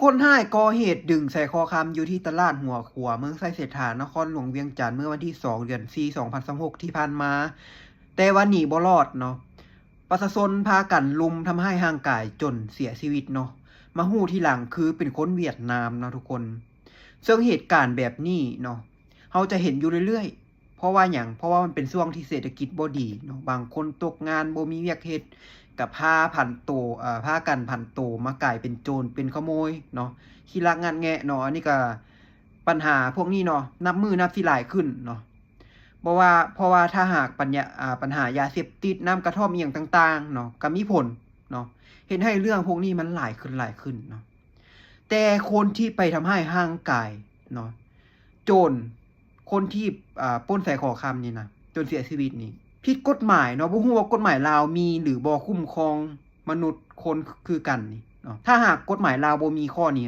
ຄົນຮ້າຍກໍ່ເຫດດຶງສາຍຄໍຄຳຢູ່ທີ່ຕະຫຼາດຫົວຂົວ ເມືອງໄຊເສດຖາ ນະຄອນຫຼວງວຽງຈັນ ເມື່ອວັນທີສອງ ເດືອນສີ່ ສອງພັນຊາວຫົກ ທີ່ຜ່ານມາ, ແຕ່ວ່າໜີບໍ່ລອດເນາະ. ປະຊາຊົນພາກັນລຸມທຳຮ້າຍຮ່າງກາຍຈົນເສຍຊີວິດເນາະ, ມາຮູ້ທີຫຼັງຄືເປັນຄົນຫວຽດນາມເນາະທຸກຄົນ. ເຊິ່ງເຫດການແບບນີ້ເນາະ ເຮົາຈະເຫັນຢູ່ເລື້ອຍໆ. ເພາະວ່າຫຍັງ? ເພາະວ່າມັນເປັນຊ່ວງທີ່ເສດຖະກິດບໍ່ດີເນາະ, ບາງຄົນຕົກງານ ບໍ່ມີວຽກເຮັດ ກໍພາຜັນໂຕ ເອີ ພາກັນຜັນໂຕມາກາຍເປັນໂຈນເປັນຂະໂມຍເນາະ, ຂີ້ລັກງັດແງະເນາະ. ອັນນີ້ກໍ ບັນຫາພວກນີ້ເນາະ ນັບມື້ນັບຊິຫຼາຍຂຶ້ນເນາະ. ບໍ່ວ່າ ເພາະວ່າຖ້າຫາກປັນຍາ ອາ ບັນຫາຢາເສບຕິດ, ນ້ຳກະທ່ອມ ອີ່ຫຍັງຕ່າງໆເນາະ ກໍມີຜົນເນາະ ເຮັດໃຫ້ເລື່ອງພວກນີ້ມັນຫຼາຍຂຶ້ນ ຫຼາຍຂຶ້ນເນາະ. ແຕ່ຄົນທີ່ໄປທຳຮ້າຍຮ່າງກາຍເນາະ ໂຈນ ຄົນທີ່ ອາ ປຸ້ນສາຍຂໍຄຳນີ້ນະ ຈົນເສຍຊີວິດນີ້ ຜິດກົດໝາຍເນາະ. ບໍ່ຮູ້ວ່າກົດໝາຍລາວມີ ຫຼື ບໍ່ຄຸ້ມຄອງມະນຸດຄົນຄືກັນນີ້ເນາະ. ຖ້າຫາກກົດໝາຍລາວບໍ່ມີຂໍ້ນີ້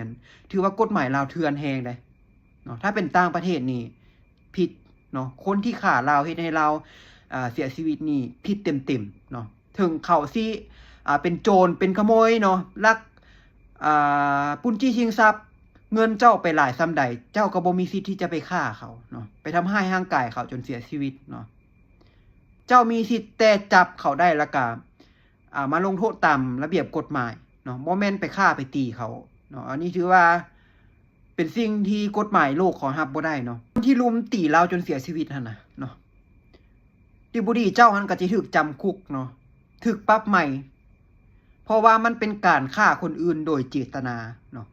ຖືວ່າກົດໝາຍລາວເຖື່ອນແຮງເດ້ເນາະ. ຖ້າເປັນຕ່າງປະເທດນີ້ຜິດເນາະ, ຄົນທີ່ຂ້າລາວ ເຮັດໃຫ້ລາວ ອາ ເສຍຊີວິດນີ້ຜິດເຕັມໆເນາະ. ເຖິງເຂົາຊິ ອາ ເປັນໂຈນ ເປັນຂະໂມຍເນາະ ລັກ ອາ ປຸ້ນຈີ້ຊິງຊັບ ເງິນເຈົ້າໄປຫຼາຍສ່ຳໃດ ເຈົ້າກໍບໍ່ມີສິດທີ່ຈະໄປຂ້າເຂົາເນາະ, ໄປທຳຮ້າຍຮ່າງກາຍເຂົາຈົນເສຍຊີວິດເນາະ. ເຈົ້າມີສິດແຕ່ຈັບເຂົາໄດ້ ແລ້ວກະ ອາ ມາລົງໂທດຕາມລະບຽບກົດໝາຍເນາະ, ບໍ່ແມ່ນໄປຂ້າໄປຕີເຂົາເນາະ. ອັນນີ້ຖືວ່າເປັນສິ່ງທີ່ກົດໝາຍໂລກເຂົາຮັບບໍ່ໄດ້ເນາະ. ຄົນທີ່ລຸມຕີລາວຈົນເສຍຊີວິດຫັ້ນນະເນາະ ດີບໍ່ດີເຈົ້າຫັ້ນກໍຈະຖືກຈຳຄຸກເນາະ, ຖືກປັບໃໝ ເພາະວ່າມັນເປັນການຂ້າຄົນອື່ນໂດຍເຈດຕະນາເນາະ.